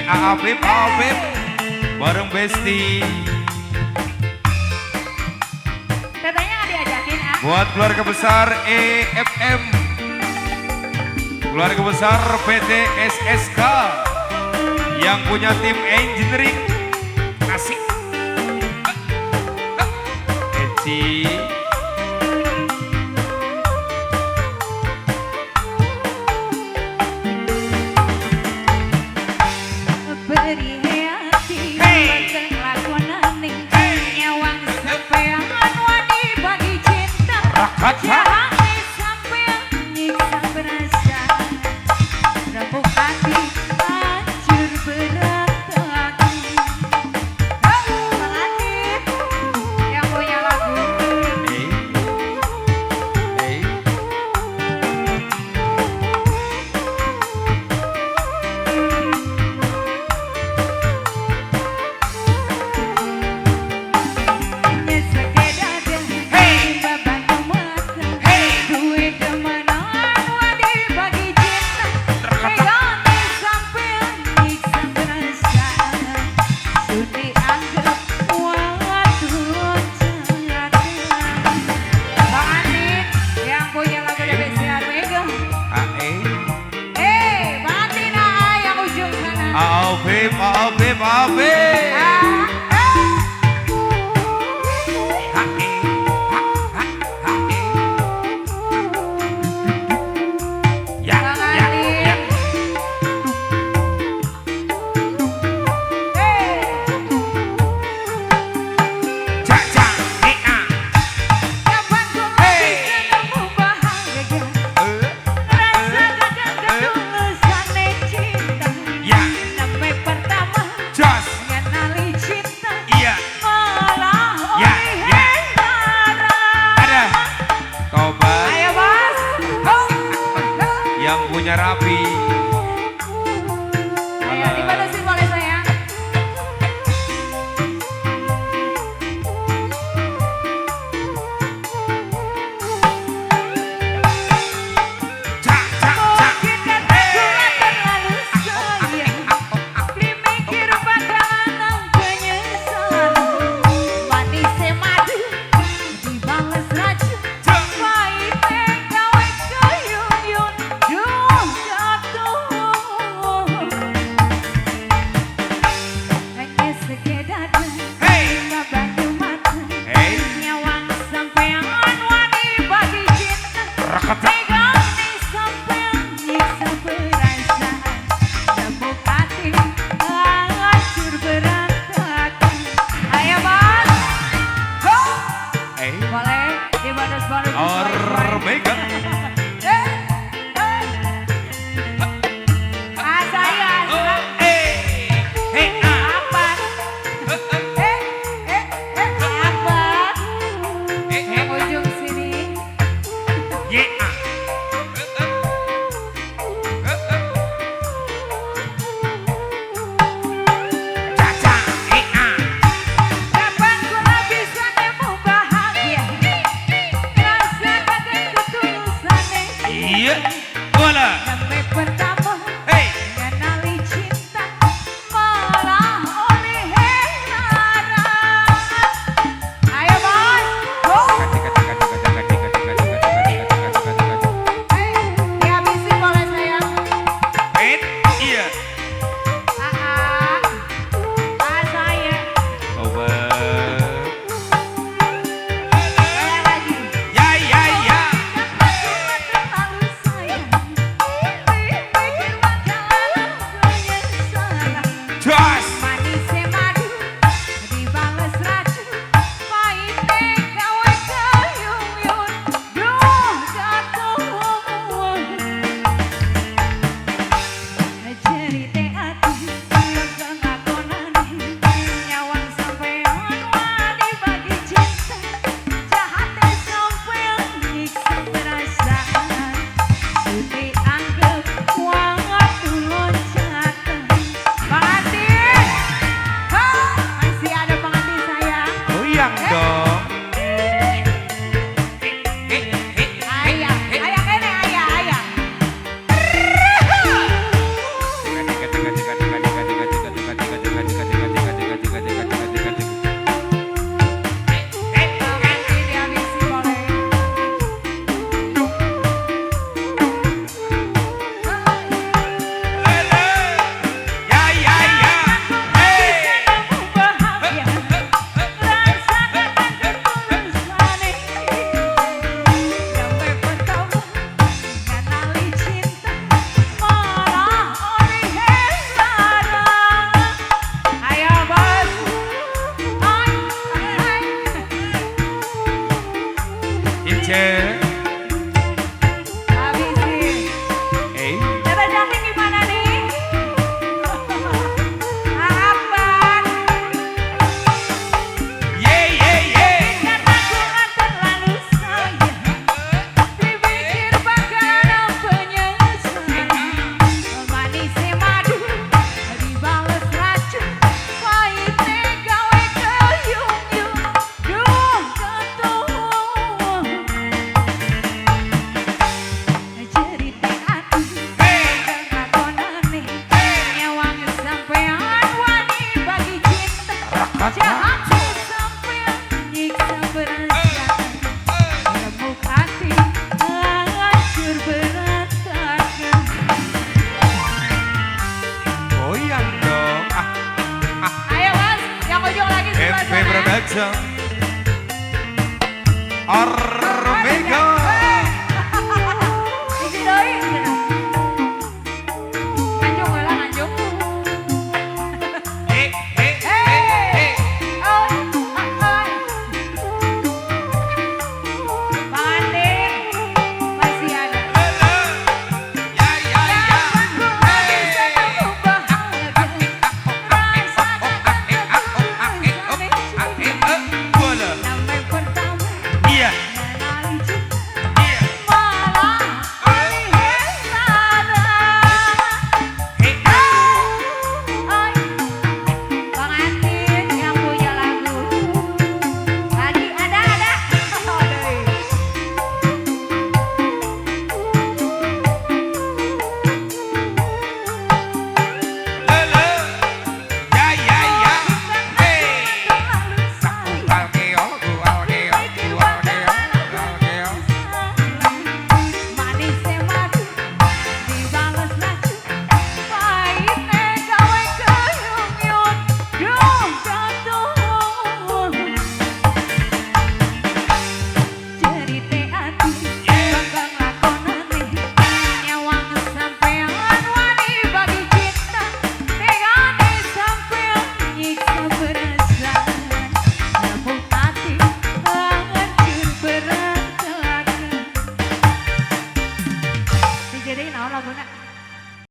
Aapip, Aapip bareng Besti. Tetehnya nggak diajakin ah. Buat keluarga besar EFM, keluarga besar PT SSK yang punya tim engineering. Asik. Eci. Aopip, aopip, aopip. Ya, ya, ya. Ca, ca, e, a. Ya. Jos. Iya. Ya, ya. Ada. Tobat. Ayo, Bos. Yang punya rapi. Ayo, dibatasin boleh sayang. Ca, ca, ca. Mungkin karena gua terlalu sayang, mikir bakalan penyesalan. Manisnya madu dibales racun, pahitnya gawe keyun-yun. Duh jatuh. Hanya sekedar Hey. banyu mata, Hey. nyawang sampean wani bagi cinta. Rakata. Tegane sampean nyiksa perasaan, remuk hati hancur berantakan. Ayo Bos, go. Hey. Boleh dibalas-balas. Ormega. Asa ya, asa. Eh, eh, ah. Apa? Eh, eh, eh, apa? Eh, Yang eh, ujung sini. ye, ah. Ca, ca, eh, ah. Kapan kula bisa nemu bahagia? Rasa kate ketulusane. Iya. Bola. Sampai pertama Hey. mengenali cinta, malah oleh lara. Ayo Bos, go. Kaca, kaca, kaca, kaca, kaca, kaca, kaca, kaca, kaca, kaca, kaca, kaca. Dihabisin boleh sayang. Eh, iya. Ah, ah, saya. Tobat. Saya lagi. Ya, ya, ya. Terlalu sayang, jam.